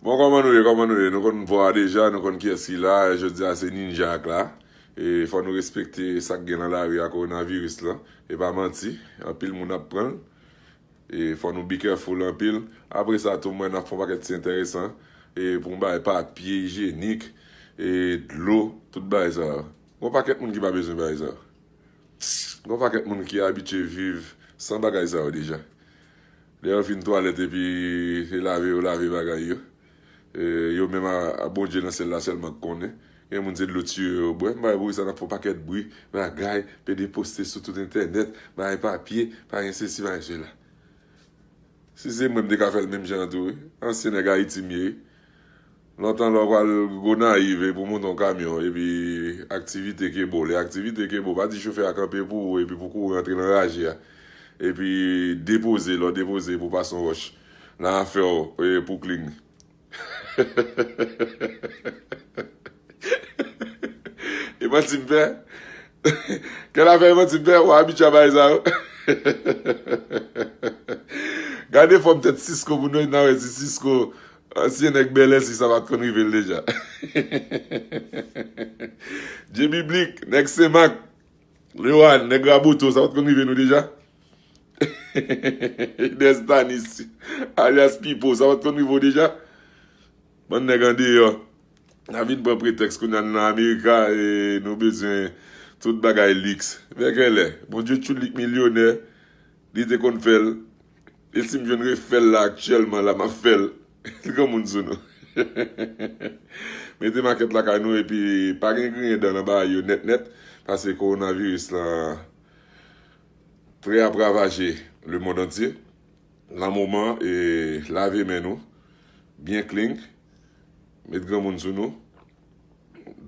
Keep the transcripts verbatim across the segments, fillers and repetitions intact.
Bon, kòman nou ye, kòman nou ye? Nou konn vwa a deja, nou konn kiyès ki la. Jodi a se Ninja k la. E fò nou respekte sa k gen nan lari a, kowonaviris lan. E pa manti, anpil moun ap pran l. E fò nou be careful anpil. Apre sa tou, mwen ap fè yon pakèt ti entèresan. E pou m bay papye ijyenik, e dlo, tout bagay sa yo. Gon pakèt moun ki pa bezwen bagay sa yo. Gon pakèt moun ki abitye viv san bagay sa yo deja. Lè yo fin twalèt epi se lave yo lave bagay yo. E, yo menm a, a Bondye nan syèl la sèlman k konnen. Gen moun se dlo tiyo yo bwè. M bay bri sa n ap fè yon pakèt bri, bagay, pede poste sou tout entènèt, bay papye, pa gen sesi, pa gen sela. Si se mwen, m te ka fè l menm jan an tou, wi. Ansyen nèg Ayiti m ye, wi. Lontan lè w pral Gonayiv e pou w monte yon kamyon, epi aktivite ke bo. Lè aktivite ke bo, pa di chofè a kanpe pou ou, epi pou kouri antre nan raje a. Epi depoze, lè w depoze pou pase yon wòch nan afè w, e, pou kling. E manti m fè? Kèl afè e manti m fè? Ou abitye a bagay sa yo? Gade fòm tèt Sisko pou nou nan wè si Sisko, ansyen nèg Bèlè, si sa pa t konn rive l deja. Dye Biblik, nèg Senmak, Lewan, nèg Raboto, sa pa t konn rive nou deja? Destanis, alyas Pipo, sa pa t konn rive w deja? Bann nèg andeyò. N a vin pran pretèks kounye a n nan Amerika e nou bezwen tout bagay liks. Vèkèlè, Bondye tchoul li k milyonè, li te konn fè l. E si m jwenn refè l la aktyèlman la, m ap fè l. Granmoun sou nou. Mete makèt lakay nou epi pa gen griyen dan nan bagay yo nèt nèt, paske kowonaviris lan trè ap ravaje lemonn antye. Nan moman, e, lave men nou byen klin, met granmoun sou nou,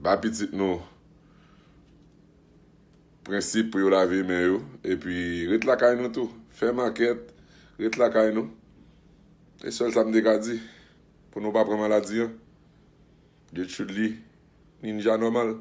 ba pitit nou prensip pou yo lave men yo, epi ret lakay nou tou. Fè makèt, ret lakay nou. E sèl sa m te ka di, pou nou pa pran maladi an. Dye tchoul li, Ninja nòmal.